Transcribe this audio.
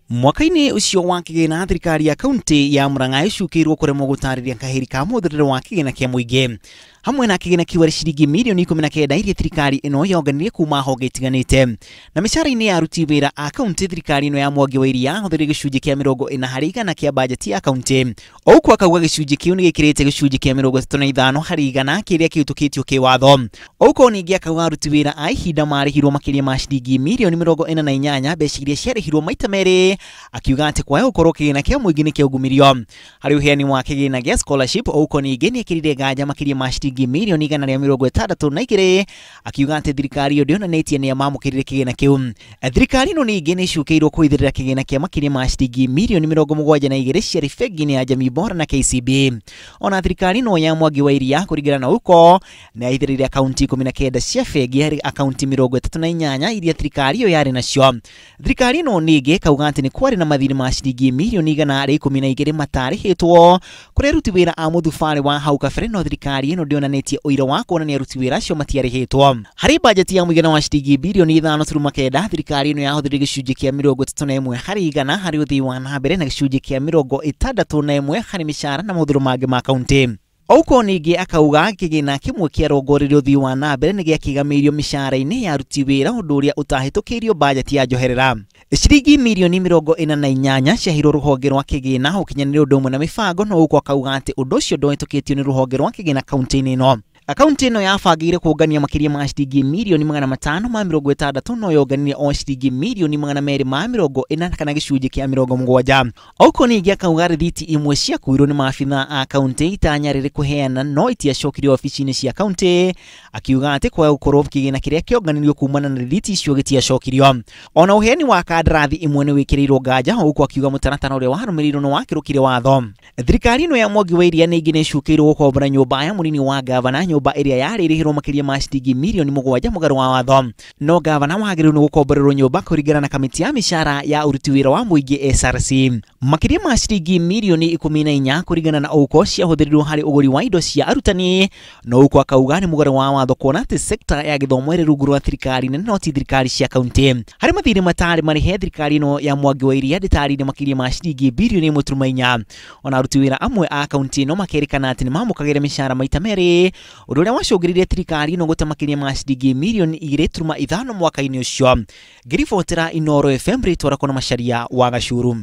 Mwaka-inĩ ũcio wa kĩgĩna, thirikari ya kaunti ya Murang'a ĩcukĩirwo kũremwo gũtarĩria kahĩri ka mũhũthĩrĩre wa kĩgĩna kĩa mũingĩ, hamwe na kĩgĩna kĩu arĩ ciringi mirioni 19 iria thirikari ĩno yonganirie kuma honge itiganĩte. Na mĩcara-inĩ ya aruti wĩra a kaunti, thirikari ĩno ya Mwangi wa Iria hũthĩrire gĩcunjĩ kĩa 40% kĩa bajeti ya kaunti. Ouko akauga gĩcunjĩ kĩu nĩ gĩkĩrĩte gĩcunjĩ kĩa 35% kĩrĩa kĩhĩtũkĩtio kĩwatho. Ouko ningĩ akauga aruti wĩra a ihinda marĩhirwo makĩria ma ciringi mirioni 48, mbeca iria ciarĩhirwo maita merĩ, akiuga atĩ kwaga gũkorwo kĩgĩna kĩa mũingĩ nĩ kĩaungumirio. Harĩ ũheani wa kĩgĩna gĩa scholarship, Ouko ningĩ nĩ ekĩrire nganja makĩria ma ciringi mirioni 162, akiuga atĩ thirikari ĩyo ndĩonanĩtie nĩa mamũkĩrire kĩgĩna kĩu. Thirikari ĩno ningĩ nĩ ĩcukĩirwo kũhithĩrĩra kĩgĩna kĩa makĩria ma ciringi mirioni 72 ciarĩ bengi-inĩ ya Jamii Bora na KCB. Ona thirikari ĩno ya Mwangi wa Iria, kũringana na Ouko, nĩ yahithĩrĩire akaunti 19 cia bengi harĩ akaunti 38 iria thirikari ĩyo yarĩ nacio. Thirikari ĩno ningĩ ĩkauga atĩ nĩ kwarĩ na mathirĩ ma ciringi mirioni 112 matarĩhĩtwo kũrĩ aruti wĩra a mũthubarĩ wa hau kabere, no thirikari ĩno ndĩonanĩtie ũira wa kuonania aruti wĩra acio matiarĩhĩtwo. Harĩ bajeti ya mũigana wa ciringi birioni 5.9, thirikari ĩno yahũthĩrire gĩcunjĩ kĩa 31% harĩ ũthii wa na mbere na gĩcunjĩ kĩa 61 harĩ mĩcara na mahũthĩro mangĩ ma kaunti. Ouko ningĩ akauga kĩgĩna kĩmwe kĩarongoreirio ũthii wa na mbere nĩ gĩakĩgamĩirio mĩcara-inĩ ya aruti wĩra, ũndũ ũrĩa ũtahĩtũkĩirio bajeti ya njoherera. Ciringi mirioni 48 ciaheirwo rũhonge rwa kĩgĩna, ũkinyanĩria ũndũ ũmwe na mĩbango, no Ouko akauga atĩ ũndũ ũcio ndũhĩtũkĩtio nĩ rũhonge rwa kĩgĩna kaunti-inĩ ĩno. Akaunti ĩno yabangĩire kũngania makĩria ma ciringi mirioni 560, no yonganirie o ciringi mirioni 240 kana gĩcunjĩ kĩa 70. Ouko ningĩ akauga rĩthiti imwe ciakuirwo nĩ maabitha a kaunti itanya rĩrĩ kũheana, no itiacokirio obici-inĩ cia kaunti, akiuga atĩ kwaga gũkorwo kĩgĩna kĩrĩa kĩonganirio kumana na rĩthiti icio gĩtiacokirio. Ona ũheani wa kandarathi imwe nĩ wĩkĩrĩirwo nganja, Ouko akiuga mũtaratara ũrĩa warũmĩrĩirwo nĩ wakĩrũkire watho. Thirikari ĩno ya Mwangi wa Iria ningĩ nĩ ĩcukĩirwo gũkombora nyũmba ya mũnini wa gavana, nyũmba ĩrĩa yarĩ ĩrĩhĩrwo makĩria ma ciringi mirioni 7 mũgarũ wa watho. No gavana wagĩrĩirwo nĩ gũkomborerwo nyũmba kũringana na kamĩtĩ ya mĩcara ya ũruti wĩra wa mũingĩ SRC. Makĩria ma ciringi mirioni 14, kũringana na Ouko, ciahũthĩrirwo harĩ ũgũri wa indo cia arutani, no Ouko akauga nĩ mũgarũ wa watho kuona atĩ sekta ya gĩthomo ĩrĩ rungu rwa thirikari nene no ti thirikari cia kaunti. Harĩ mathirĩ matarĩ marĩhe, thirikari ĩno ya Mwangi wa Iria ndĩtarĩirie makĩria ma ciringi birioni 1.4. Ona aruti wĩra amwe a kaunti ĩno makerĩkana atĩ nĩ mamũkagĩra mĩcara maita merĩ, ũndũ ũrĩa wacũngĩrĩirie thirikari ĩno gũte makĩria ma ciringi mirioni 2.5 mwaka-inĩ ũcio. Ngĩribotera Inooro FM, rĩtwa rĩakwa na Macharia wa Gacuru.